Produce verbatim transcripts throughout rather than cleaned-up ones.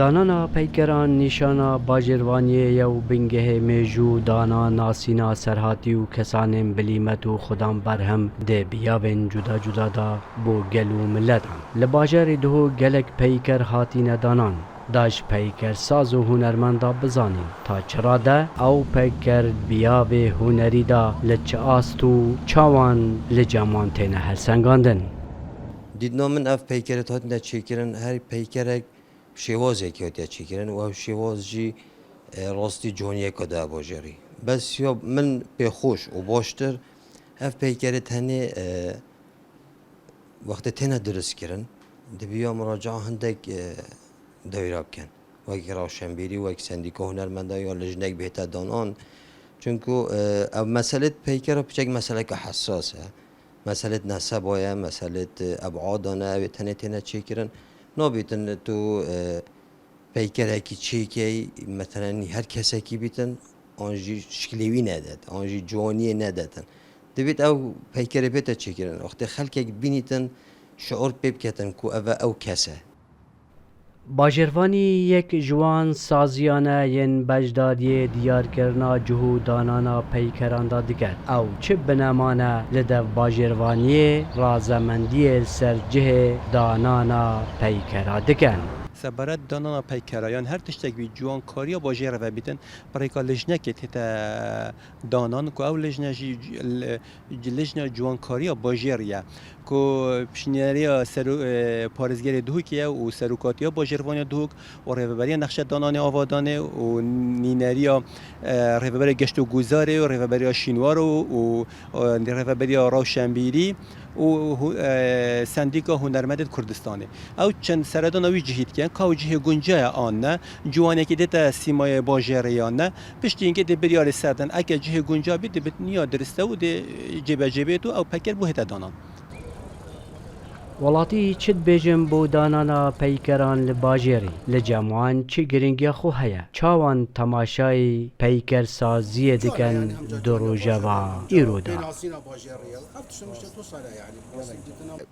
Danana peykeran nîşana bajêrvaniyê ye û bingehê mêjû, danan, nasîna serhatî û kesanên bilîmet û xudan berhem di biyavên cuda cuda de bo gel û miletan. Li bajarê Duhok gelek peyker hatîne danan. Da ji peykersaz û hunermenda bizanîn, ta çi rade ew peyker biyavê hunerî de li çi ast û çawan li cem wan têne helsengandin. Dîtina min ev peykerê hatine çêkirin, her peykerek şêwazekî hatiye çêkirin û ev şêwaz jî, e, rastî caniyeke da bajêrî. Bes ya min pêxweş û baştir ev peykerê tenê, e, wextê têne diristkirin, dibiya muraca'a hindek, e, dewra bikin. Wek rewşenbîrî, wek sendîka hunermendan ya lijnek bihête danan. Çunku, e, ev meselê peykera piçek meseleke hessas e. Meselê neseba ye, meselê eb'adan e, ew ê tenê têne çêkirin. Nabîtin tu, e, peykerekî çêkey, metelen her kesekî bîtin, an jî şikilê wî nedet, an jî ciwaniyê nedetin. Divêt ew peykerê bête çêkirin. Wextê xelkek bînîtin, şiur pê biketin ku ev e ew kes e. Bajêrvanî yek ji wan saziyan e yên beşdariyê diyarkirina cih û danana peykeran de diket. Ew çi bineman e li dev bajêrvaniyê razemendiyê li ser cihê danana peykera dikin. Sebaret danana peykera yan her tiştek wî ciwankariya bajêr re vebîtin, bi rêka lijnekê tête danan ku ew lijne jî li-, lijna ciwankariya bajêr ye. Ku piştniyariya sero-, e, parêzgerê Duhokê ye û serokatiya bajêrvaniya Duhok û rêveberiya nexşedananê avadanê û nîneriya, e, rêveberiya geşt û guzarê û rêveberiya şînwar û, û, e, rêveberiya rewşenbîrî û hu-, e, sendîka hunermendê Kurdistanê. Ew çend seredana wî cihî dikin, ka ew cihê gunca ye an ne, ciwanekî dête sîmayê bajêrê yan ne. Piştî hingê dê biryarê ser din. Eke cihê gunca bî, dê bi niya diriste û dê cêbecê bêt û ew peker bû hête danan. Welatî çi dibêjin bo danana peykeran li bajêrî? Li cem wan çi giringiya xwe heye? Çawan temaşayî peykersaziyê dikin di rojeva îro de?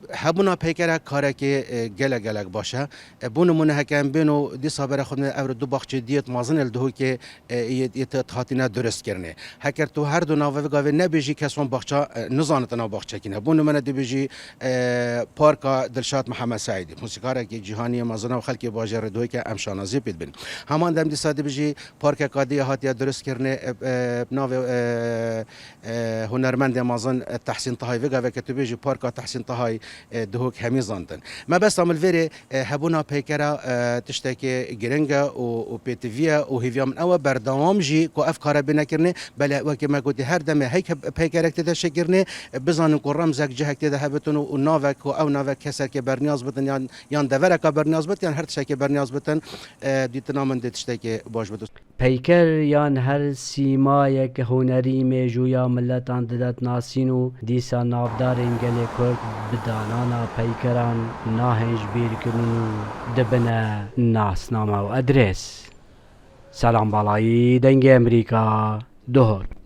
Hebûna peykera karekê, e, gelek gelek baş e. E, bo nimûne heke em bên û dîsa bere xwe ev du baxçê diyêt mazin li Duhokê, e, yê, yê te-, hatine durist kirinê. Heker tu her du navê gavê nebêjî, kes wan baxça, e, nizanitina baxçekî ne. Bo nimûne dibêjî, e, Parka Dilşad Mihemed Seîdî. Mûsîkarekî cîhanî yê mezin e û xelkê bajêrê Duhokê em şanazî pê dibin. Heman dem dîsa dibêjî parkeka dî hatiye durist kirinê, e, e, navê, e, e, hunermendê mezin, e, Tehsîn Tahayî. Vê gavê ke tu bêjî Parka Tehsîn Tahayî, e, Duhok hemî zantin. Mebesta min li vêrê, e, hebûna peykera, e, tiştekê giring e û, û pêtivî ye û hêviya min ew e berdewam jî ku ev kare bîne kirinê. Belê wekî me gotî her demê heyk heb-, peykerek tê de çêkirinê, e, bizanin ku remzek cihek tê de hebitin û, û navek ku ew navek kesekê berniyaz bitin yan, yan devereka berniyaz bit yan her tiştekê berniyaz bitin, e, dîtina min dê tiştekê baş bit. Peyker yan her sîmayek hunerî mêjûya miletan didet nasîn û dîsa navdarên gelê Kurd bi danana peykeran nahên ji bîr kirin û dibine nasname û edrês. Selam Balayî, Dengê Emerîka, Duhok.